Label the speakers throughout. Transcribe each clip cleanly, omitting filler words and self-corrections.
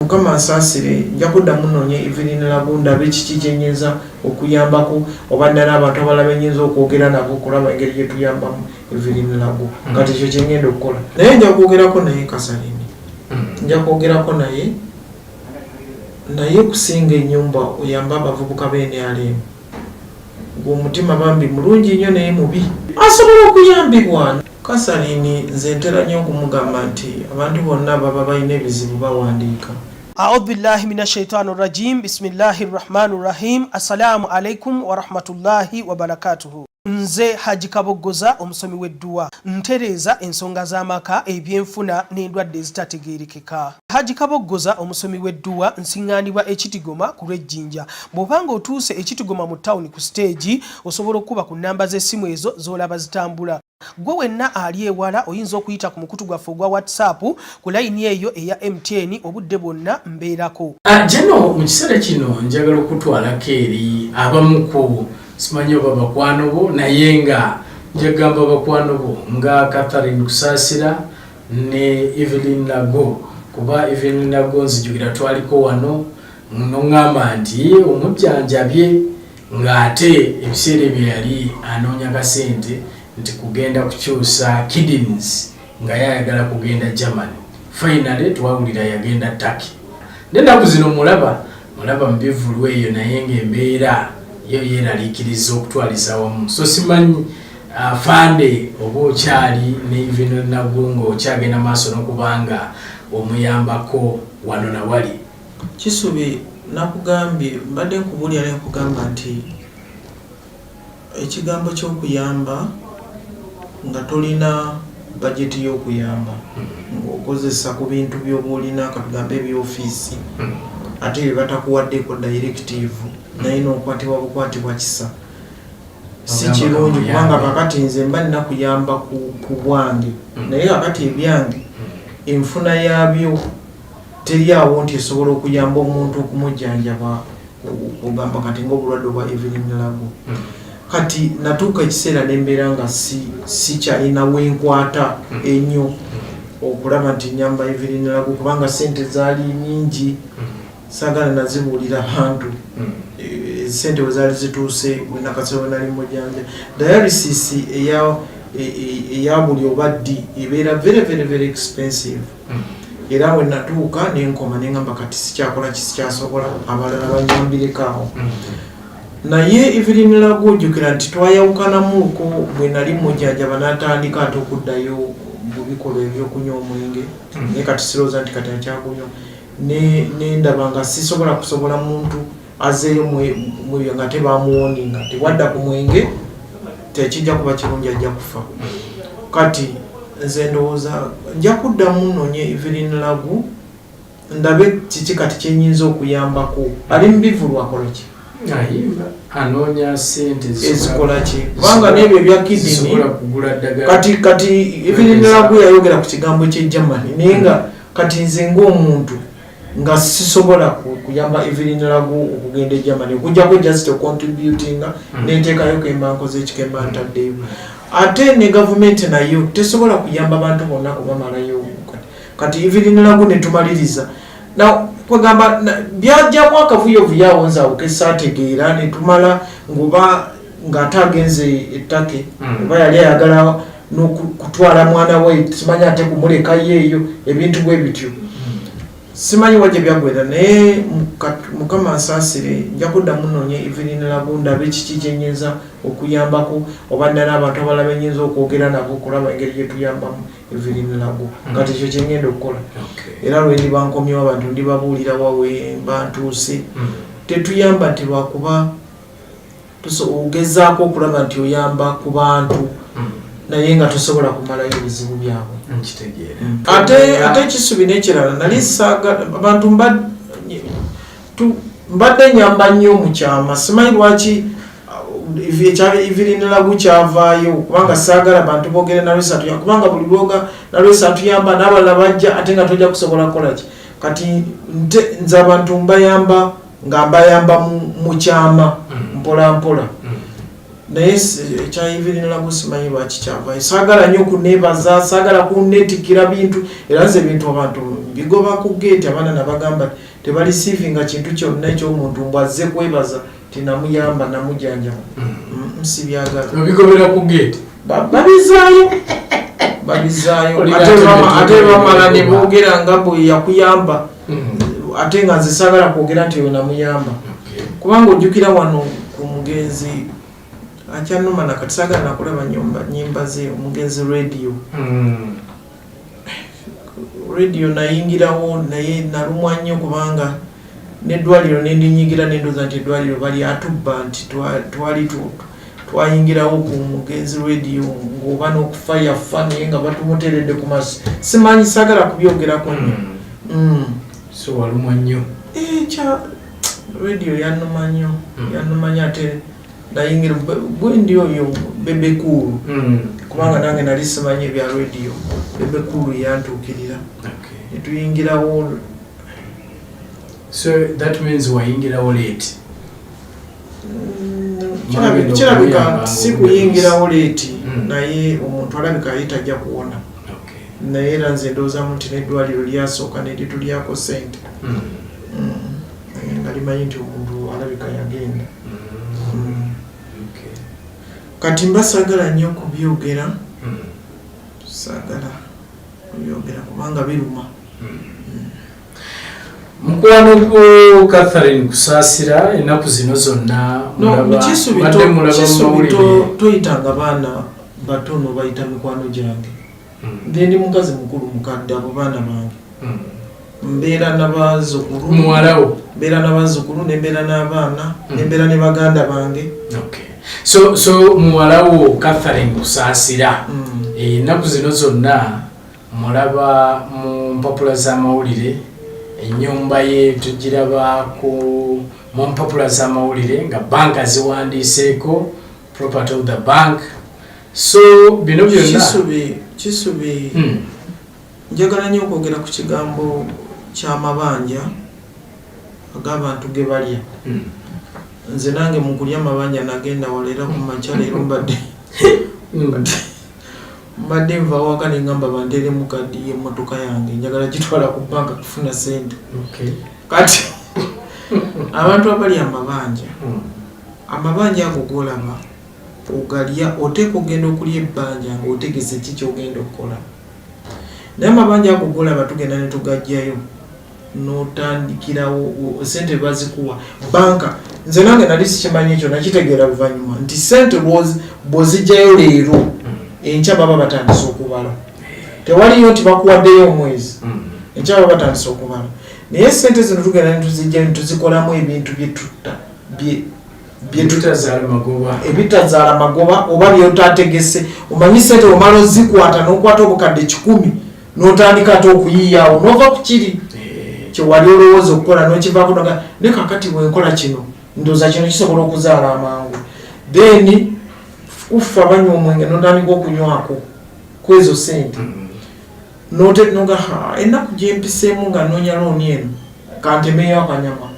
Speaker 1: Mukama ansaasire, nja kuddamu nnoonye Evelyn Lagu ndabe kiki kye nnyinza okuyambako oba nnina n'abantu abalala be nnyinza okwogera nabo okulaba engeri gye tuyambamu Evelyn Lagu. Kati ekyo kye ngenda okukola. Naye nja kwogerako naye Kasalini. Nja kwogerako naye naye kusinga ennyumba oyambe abavubuka ba nrm. Gwe omutima bambi mulungi nnyo naye mubi. Asobola okuyambibwa. Catherine nze ntera nnyo okumugamba nti abantu bonna ababa balina ebizibu bawandiika.
Speaker 2: Audhu billahi mina shaitani rajim bismillahi rahmani rahim assalamu alaikum warahmatullahi wabarakatuhu. Nze Haji Kaboggoza omusomi w'edduwa ntereeza ensonga z'amaka, ebyenfuna n'endwadde ezitategeerekeka. Haji Kaboggoza omusomi w'edduwa nsiŋŋaanibwa e Kitigoma ku lw'e Jinja. Bw'oba ng'otuuse e Kitigoma mu ttawuni ku siteegi osobola okukuba ku nnamba z'essimu ezo z'olaba zitambula. Ggwe wenna ali ewala oyinza okuyita ku mukutu gwaffe ogwa WhatsApp ku layini eyo eya MTN obudde bwonna mbeerako.
Speaker 3: General, mu kiseera kino njagala okutwalako eri abamu ku simanyi oba bakwano bo naye nga njagamba bakwano bo nga Catherine Kusaasira ne Evelyn Lago kuba Evelyn Lago nzijukira twaliko wano noŋŋamba nti omujjanjabye ng'ate ebiseera ebyo yali anoonya kasente nti kugenda kukyusa kidneys nga yayagala kugenda Germany. Finally twawulira yagenda Turkey. N'ennaku zino mulaba mulaba mu bivvulu eyo naye ng'embeera yo yeeraliikiriza okutwaliza awamu. So simanyi afande oba okyali ne Evelyn Lago ng'okyagenda maaso n'okuba nga omuyambako wano na wali.
Speaker 1: Kisubi nakugambye mbadde nkubuulira ne nkugamba nti ekigambo ky'okuyamba nga tolina bajeti y'okuyamba ng'okozesa ku bintu by'oba olina katugambe eby'ofiisi ate bye batakuwaddeko directive naye n'okwatibwa bukwatibwa kisa si kirungi kubanga kakati nze mba nina kuyamba ku bwange naye kakati ebyange enfuna yaabyo teri awo nti esobola okuyamba omuntu okumujjanjaba kugamba kati ng'obulwadde obwa Evelyn Lago. Kati natuuka ekiseera ne mbeera nga sikyalina wenkwata ennyo okulaba nti nyamba Evelyn Lago kubanga ssente zaali nyingi saagala nazibuulira bantu. Ssente we zaali zituuse bwenakasero we nali mujjanja dialysis eya buli oba ddi ebeera very very very expensive. Era we natuuka nenkoma nengamba kati sikyakola kisikyasobola abalala banyambireko awo. Naye Evelyn Lago ojjukira nti twayawukanamuuko bwe nali mujjanjaba n'atandika ate okuddayo mu bikolwa ebyokunywa omwenge naye kati sirowooza nti kati akyagunywa nendaba nga sisobola kusobola muntu azeeyo mwebyo nga tebamuwoninga tebwadda ku mwenge tekijja kuba kirungi ajja kufa. Kati nze ndowooza nja kuddamu nnoonye Evelyn Lagu ndabe kiki kati kyenyinza okuyambako. Ali mu bivvulu akola ki?
Speaker 3: Ayimba anoonya ssente
Speaker 1: ezikola ki kubanga n'ebyo ebya kidney
Speaker 3: zisobola kugula ddagala.
Speaker 1: Kati Evelyn Lagu yayogera ku kigambo ky'e Germany naye nga kati nze ng'omuntu nga sisobola kuyamba Evelyn Lagu okugenda e Germany okujjako just ocontributinga nenteekayo kemba nkoze ekikemba ntaddeyo. Ate ne gavumenti nayo tesobola kuyamba bantu bonna kubamalayo. Kati Evelyn Lagu netumaliriza kwegamba byajjamu akavuyovuyo awo nze awo kesaategeera netumala ngoba ng'ate agenze e Turkey oba yali ayagala n'okutwala mwana we simanyi ate kumulekayo eyo ebintu bwe bityo. Simanyi wa gye byaggwera naye Mukama ansaasire nja kuddamu nnoonye Evelyn Lagu ndabe kiki kye nnyinza okuyambako oba nnina n'abantu abalala be nnyinza okwogera nabo okulaba engeri gye tuyambamu Evelyn Lagu. Kati ekyo kye ngenda okukola. Era lwe ndiba nkomyewo abantu ndibabuulira wa we mba ntuuse. Tetuyamba nti lwakuba ogezaako okulaba nti oyamba ku bantu naye nga tosobola kumalayo ebizibu byabwe.
Speaker 3: Nkitegeera.
Speaker 1: Ate ekisubi n'ekirala nali saaga abantu mbadde nyamba nnyo mu kyama simanyi lwaki ekya Evelyn Lagu kyavaayo kubanga saagala bantu boogere na Lwesa tuyamba kubanga buli lwoga na Lwesa tuyamba n'abalala bajja ate nga tojja kusobola kukola ki. Kati nze abantu mbayamba nga mbayamba mu kyama mpola mpola. Naye ekya Evelyn Lagu simanyi lwaki kyavaayo. Saagala nnyo kuneebaza, saagala kunneetikkira bintu era nze ebintu abantu Mbigoba ku geeti, abaana nabagamba tebalisiivinga kintu kyonna ekyomuntu mbu azze kwebaza tinamuyamba namujanjaba. Sibyagala.
Speaker 3: Obigobera ku geeti?
Speaker 1: Babizaayo, babizaayo. Ate bamala ne boogera nga bwe yakuyamba, ate nga nze saagala kwogera nti oyo namuyamba, kubanga ojjukira wano ku mugenzi akyanuma nakati, saagala nakulaba nyimba ze, omugenzi Radio. Radio nayingirawo naye nalumwa nnyo, kubanga n'eddwaliro nendinyigira nendoza nti eddwaliro bali atubba, nti twali twayingirawo ku mugenzi Radio ng'oba n'okufa yafa, naye nga batumuteredde ku masi, simanyi, saagala kubyogerako nnyo.
Speaker 3: So walumwa nnyo?
Speaker 1: Kya Radio yannuma nnyo, yannuma nnyo. Ate nayingira gwendi oyo Bebe Cool, kubanga nange nali simanyi ebya Radio. Bebe Cool yantuukirira netuyingirawo.
Speaker 3: So that means wayingirawo late?
Speaker 1: Kirabika si kuyingirawo late, naye omuntu alabika yali tajja kuwona, naye era nze ndowoozamu nti n'eddwaliro lyasooka neritulyako sente, nga limanyi nti omuntu alabika yagenda. Kati mba saagala nnyo kubyogera, saagala kubyogera kubanga biruma.
Speaker 3: Mukwano gwo Catherine Kusaasira ennaku zino zonna
Speaker 1: badde mulaba toyitanga baana batono, bayita mikwano gyange. Nze ndi mukazi mukulu mukadde, abo baana bange. Mbeera n'abazzukulu.
Speaker 3: Muwalawo?
Speaker 1: Mbeera n'abazzukulu, nembeera n'abaana, nembeera ne baganda bange.
Speaker 3: So muwalawo Catherine Kusaasira, ennaku zino zonna mulaba mu mpapula z'amawulire, ennyumba ye tugiraba ku mu mpapula z'amawulire nga banka ziwandiiseeko property of the bank. So bino byonna
Speaker 1: Kisubi, Kisubi, njagala nnyo okwogera ku kigambo ky'amabanja ag'abantu ge balya. Nze nange mu kulya amabanja nagenda wala, era ku makya leero mbadde nva waka neŋŋamba banteeremu kadi y'emmotoka yange, njagala gitwala ku banka kufuna sente. Kati abantu abali amabanja, amabanja ago golaba ogalya, oteeka ogenda okulya ebbanja ng'otegese ki kyogenda okukola, naye amabanja ago golaba tugenda ne tugajjayo n'otandikirawo. Sente bazikuwa banka, nze nange nali sikimanyi ekyo, nakitegeera luvannyuma nti sente bw'ozijjayo leero, enkya baba batandise okubala. Tewaliyo nti bakuwaddeyo omwezi, enkya baba batandise okubala. Naye sente zino tugenda netuzijjayo netuzikolamu ebintu byetutta
Speaker 3: ebitazaala magoba.
Speaker 1: Ebitazaala magoba oba byotategese. Omanyi sente omala ozikwata n'okwata obukadde 100 n'otandika ate okuyiiyaawo, n'ova ku kiri kyewali olowooza okukola n'okivaako, noga ne kakati bwenkola kino ndowooza kino kisobola okuzaala amangu. Then kuffe banywa omwenge, n'otandika okunywako kwezo sente, noga ennaku gyempiseemu nga noonya looni eno, kantemeyo akanyama.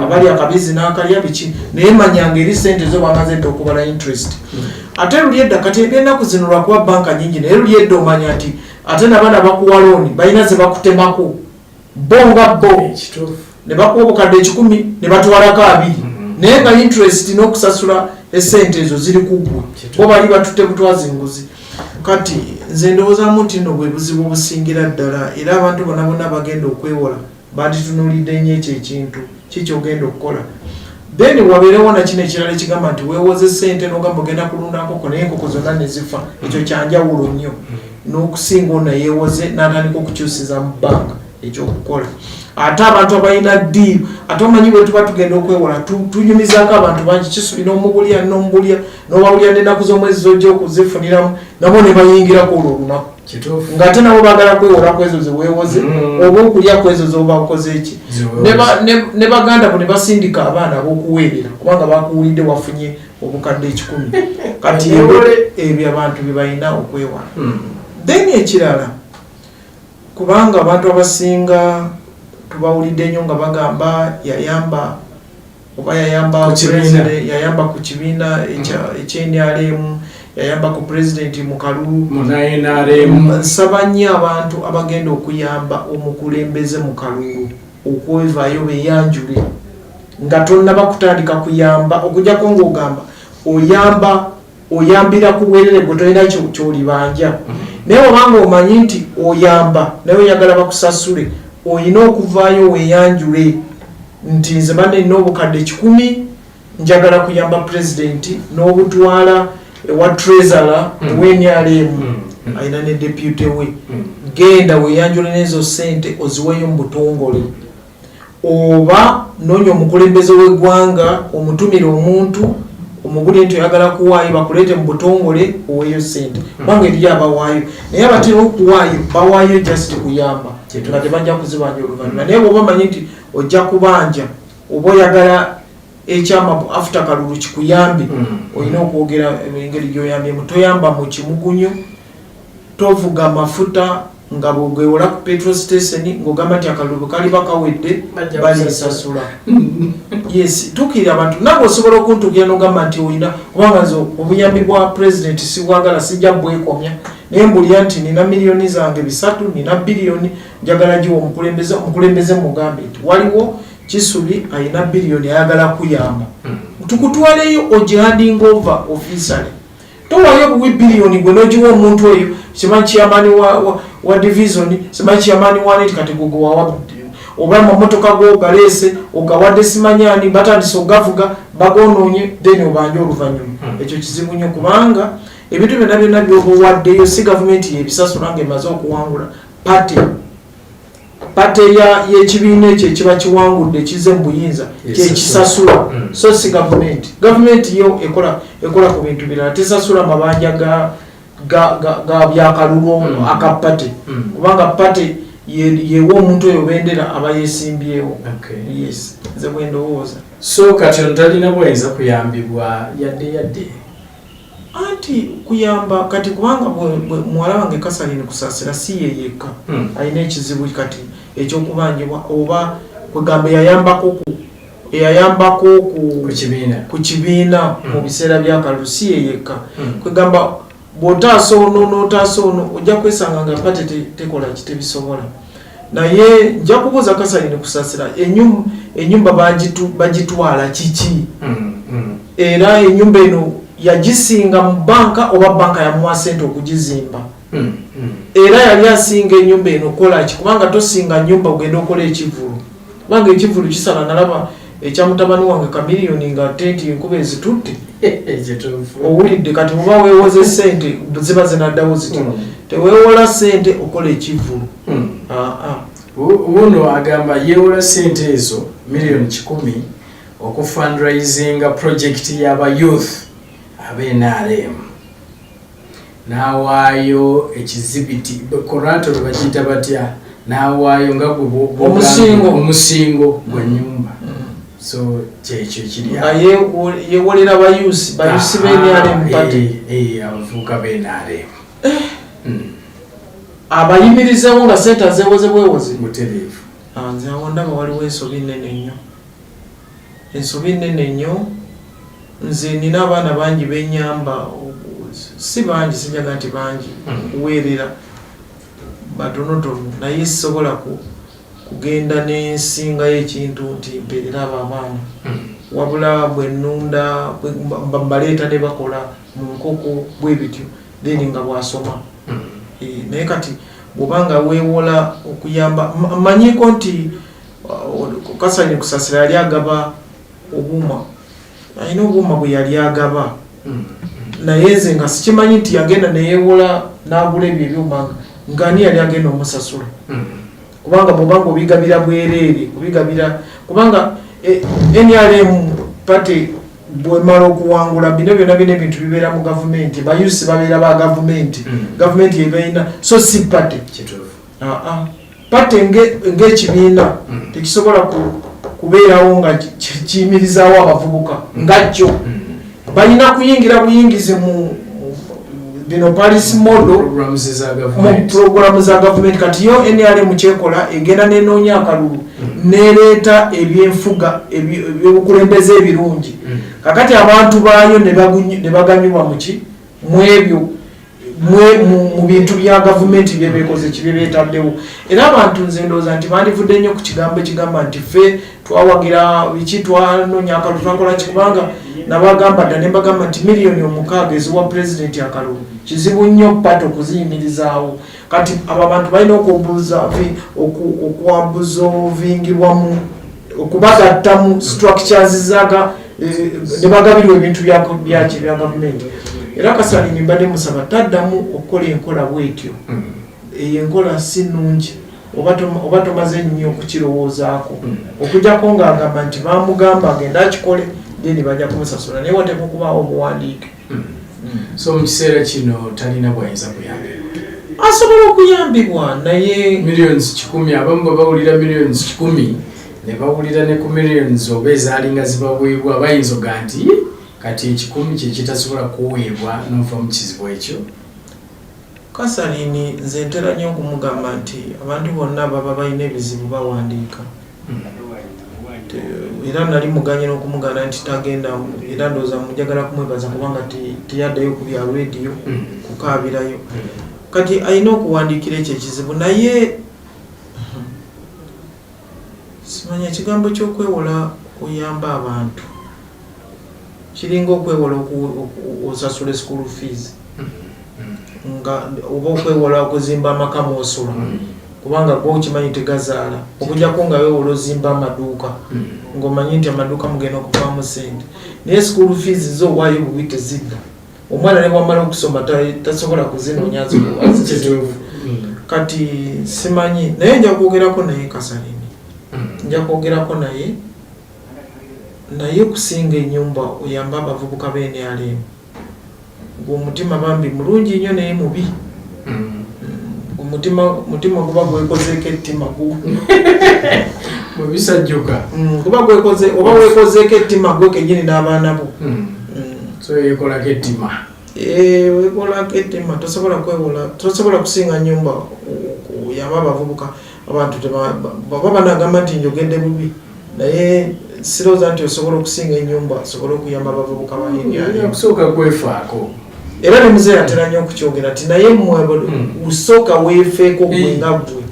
Speaker 1: Abali akabizi n'akalya biki, naye manyanga eri sente zo bamaze dda okubala interest. Ate luli edda, kati ebyennaku zino lwakuba banka nyingi, naye luli edda omanya nti ate nabaana bakuwa looni balina ze bakutemako bo nga bo, ne bakuwa obukadde 100 ne batwalako 20, naye nga interest n'okusasula esente ezo ziri kuggwe, bo bali batutte butwazi nguzi. Kati nze ndowoozamu nti nno bwe buzibu obusingira ddala, era abantu bonna bonna bagenda okwewola banditunuulidde nnyo ekyo ekintu kikyogenda okukola. Then wabeerewo nakino ekirala ekigamba nti weewoze sente n'ogamba ogenda kulunda nkoko, naye enkoko zonna ne zifa. Ekyo kyanjawulo nnyo n'okusinga ono yeewoze n'atandika okukyusiza mu banka ekyokukola. Ate abantu abalina deal, ate omanyi bwe tuba tugenda okwewola tunyumizaako abantu bangi. Kisubi n'omubulya n'omubulya n'obawulya n'ennaku z'omwezi zojja okuzifuniramu, nabo ne bayingirako olwo olunaku, ng'ate nabo baagala kwewola ku ezo zeweewoze oba okulya ku ezo zoba okoze eki. Ne baganda bo ne basindika abaana ab'okuweerera kubanga bakuwulidde wafunye obukadde 100. Kati ebyo abantu bye balina okwewala. Then ekirala, kubanga abantu abasinga tubawulidde nnyo nga bagamba yayamba oba yayamba, yayamba ku kibiina ekya NRM. yayamba ku pulezidenti mu kalulu. Nsaba nnyo abantu abagenda okuyamba omukulembeze mu kalulu okwevaayo beyanjule nga tonnaba kutandika kuyamba, okujjako ng'ogamba oyamba oyambira ku bwerere gwe tolina kyolibanja. Naye obanga omanyi nti oyamba naye oyagala bakusasule, olina okuvaayo weyanjule nti nze banne nina obukadde 100 njagala kuyamba pulezidenti, n'obutwala ewa treasurer owa NRM, alina ne deputy we. Genda weyanjule n'ezo sente oziweeyo mu butongole, oba noonya omukulembeze w'eggwanga omutumire omuntu omugulire nti oyagala kuwaayo, bakuleete mu butongole oweeyo sente, kubanga eriyo abawaayo naye abatera okuwaayo bawaayo just kuyamba nga tebajja kuzibanja oluvannyuma. Naye bw'oba omanyi nti ojja kubanja oba oyagala ekyama after kalulu kikuyambe, olina okwogera engeri gyoyambyemu. Toyamba mu kimugunyo, tovuga mafuta nga bwogwewola ku petrol station ng'ogamba nti akalulu kaliba kawedde balinsasula. Yes, tuukirira abantu. Nawe osobola okuntuukira n'ogamba nti olina, kubanga nze obuyambi bwa president sibwagala, sijja bwekomya, naye mbulya nti nina miliyoni zange 300, nina biliyoni, njagala giwa omukulembeze. Omukulembeze mugambe nti waliwo Kisubi alina biliyoni ayagala kuyamba, tukutwaleyo ogihanding over officially. Towayo buwi biliyoni gwe nogiwa omuntu oyo, simanyi chairman wa division, simanyi chairman wa neti, kati gwe gwewawa oba amamotoka go galeese ogawadde simanyi ani, batandise ogavuga bagonoonye, then obanje oluvannyuma. Ekyo kizibu nnyo, kubanga ebintu byonna byonna byoba owaddeyo si gavumenti yebisasula ngaemaze okuwangula. Party y'ekibiina ekyo ekiba kiwangudde kize mu buyinza kyekisasula, so si gavumenti. Gavumenti yo ekola ku bintu birala, tesasula mabanja ga byakalulu aka party, kubanga party yewa omuntu oyo bendera aba yesimbyewo. Yes, nze bwe ndowooza.
Speaker 3: So kati ono talina bwayinza kuyambibwa yadde yadde?
Speaker 1: Anti kuyamba kati, kubanga muwala wange Kasalini Kusaasira si ye yekka alina ekizibu kati ekyokubanjibwa, oba kwegamba eyayambako
Speaker 3: ku
Speaker 1: ku kibiina mu biseera byakalulu si ye yekka. Kwegamba bw'otaasa ono n'otaasa ono, ojja kwesanga nga party tekola ki, tebisobola. Naye nja kubuuza Kasalini Kusaasira, enyumba bagitwala kiki? Era enyumba eno yagisinga mu banka oba banka yamuwa sente okugizimba? Era yali asinga enyumba eno kolaki? Kubanga tosinga nyumba ogenda okola ekivulu, kubanga ekivulu kisala. Nalaba ekya mutabani wange Kamiliyoni nga tenti enkuba ezitutte. Owulidde? Kati oba weewoze sente ziba zinaddawo ziti? Teweewola sente okola ekivulu.
Speaker 3: Wuno agamba yeewola sente ezo miliyoni 100 okufundraisinga project y'aba youth ab'NRM, n'awaayo ekizibiti, collateral bagiyita batya, n'awaayo nga gwe
Speaker 1: omusingo.
Speaker 3: Omusingo gwa nyumba. So kyekyo kiri.
Speaker 1: Nga yewolera bayusi b'NRM party.
Speaker 3: Abavubuka b'NRM.
Speaker 1: Abayimirizewo nga sente azeewoze bwewoze?
Speaker 3: Mutereevu.
Speaker 1: Nze awo ndaba waliwo ensobi nene nnyo, ensobi nene nnyo. Nze nina abaana bangi benyamba, si bangi, sijaga nti bangi kuweerera, batonotono, naye sisobola kugenda nensingayo ekintu nti mpeerera abo abaana. Wabula bwe nnunda mbaleeta ne bakola mu nkoko bwe bityo, then nga bwasoma. Naye kati bw'obanga weewola okuyamba, mmanyiiko nti Kasaine Kusasira yali agaba obuuma, alina obuuma bwe yali agaba, naye nze nga sikimanyi nti yagenda neyeewola n'agula ebyo ebyuma, nga ani yali agenda omusasula? Kubanga bw'obanga obigabira bwereere, kubigabira, kubanga NRM party bwemala okuwangula bino byonna bino ebintu bibeera mu gavumenti, bayusi babeera ba gavumenti, gavumenti yebalina, so si party. Party ng'ekibiina tekisobola kubeerawo nga kiyimirizaawo abavubuka nga kyo. Balina kuyingira buyingizi mu bino policy model, mu programu za gavumenti. Kati yo NRM kyekola, egenda nenoonya akalulu, nereeta ebyenfuga ebyobukulembeze ebirungi. Kakati abantu baayo ne baganyulwa muki Mu ebyo mu bintu bya gavumenti byebekoze kibyebetaddewo. Era abantu nze ndowooza nti bandivudde nnyo ku kigambo ekigamba nti ffe twawagira biki, twanonya akalulu, twakola ki, kubanga nabagamba dda ne mbagamba nti 6 miliyoni eziwa pulezidenti akalulu kizibu nnyo party okuziyimirizaawo. Kati abo abantu balina okuabsorbingibwa mu okubagatta mu structures zaga ne bagabirwa ebintu byaki bya gavumenti. Era Kasalini mbadde musaba taddamu okukola enkola bwetyo. Eyo enkola si nnungi, oba tomaze nnyo okukirowoozaako, okujjako ng'agamba nti bamugamba agende akikole, then bajja kumusasula, naye wateekwa okubaawo obuwandiike.
Speaker 3: So mu kiseera kino talina bwayinza kuyambibwa?
Speaker 1: Asobola okuyambibwa, naye
Speaker 3: 100 million, abamu bwe bawulira 100 million ne bawulira ne ku millions oba ezaalinga zibaweebwa, bayinza oga nti, "Ih, kati 100 kyekitasobola kuweebwa n'ova mu kizibu ekyo."
Speaker 1: Kasalini nze ntera nnyo okumugamba nti abantu bonna baba balina ebizibu bawandiika. Era nali muganye n'okumuganda nti tagenda, era ndowooza njagala kumwebaza kubanga teyaddayo ku bya rediyo kukaabirayo. Kati alina okuwandiikira ekyo ekizibu, naye simanya ekigambo ky'okwewola oyamba abantu kiringa okwewola osasula school fees nga oba okwewola okuzimba amaka mwosula, kubanga gwe okimanyi tegazaala, okujjako nga weewola ozimba amaduuka ng'omanyi nti amaduuka mugenda okuvaamu sente. Naye school fees zo owaayo bubi tezidda, omwana ne bwamala okusoma tasobola kuzinoonya azikituufu. Kati simanyi, naye nja kwogerako naye Kasalini, nja kwogerako naye, naye okusinga enyumba oyambe abavubuka b'NRM. Gwe omutima bambi mulungi nnyo naye mubi. Omutima mutima guba gwekozeeko ettima
Speaker 3: Bwebisajjuka.
Speaker 1: Guba gwekoze oba wekozeeko ettima gwe kenyini n'abaana bo.
Speaker 3: So yekolako ettima.
Speaker 1: Eh, wekolako ettima. Tosobola kwewola, tosobola kusinga nyumba oyambe abavubuka. Abantu baba banagamba nti njogedde bubi, naye sirowooza nti osobola okusinga enyumba osobole okuyamba abavubuka ba NRM.
Speaker 3: Okusooka kwefaako.
Speaker 1: Era ne muzeeyi atera nnyo okukyogera nti naye mmwe usooka weefeeko gwe nga ggwe.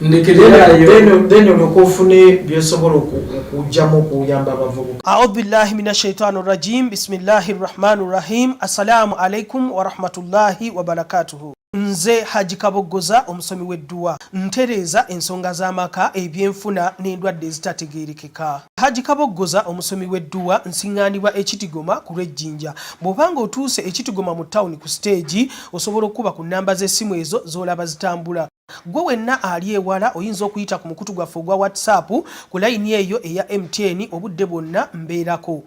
Speaker 3: Ndekererayo.
Speaker 1: Then olyoka ofune byosobola okugyamu okuyamba abavubuka.
Speaker 2: Audhu billahi min ashaitani rajim, bismillahi rrahmani rrahim. Assalamu alaikum warahmatullahi wabarakatuhu. Nze Haji Kaboggoza, omusomi w'edduwa, ntereeza ensonga z'amaka, ebyenfuna n'endwadde ezitategeerekeka. Haji Kaboggoza, omusomi w'edduwa, nsiŋŋaanibwa Ekitigoma ku lw'Ejjinja. Bw'obanga otuuse Ekitigoma mu tawuni ku siteegi, osobola okukuba ku nnamba z'essimu ezo z'olaba zitambula. Gwe wenna ali ewala oyinza okuyita ku mukutu gwaffe ogwa WhatsApp ku layini eyo eya MTN, obudde bwonna mbeerako.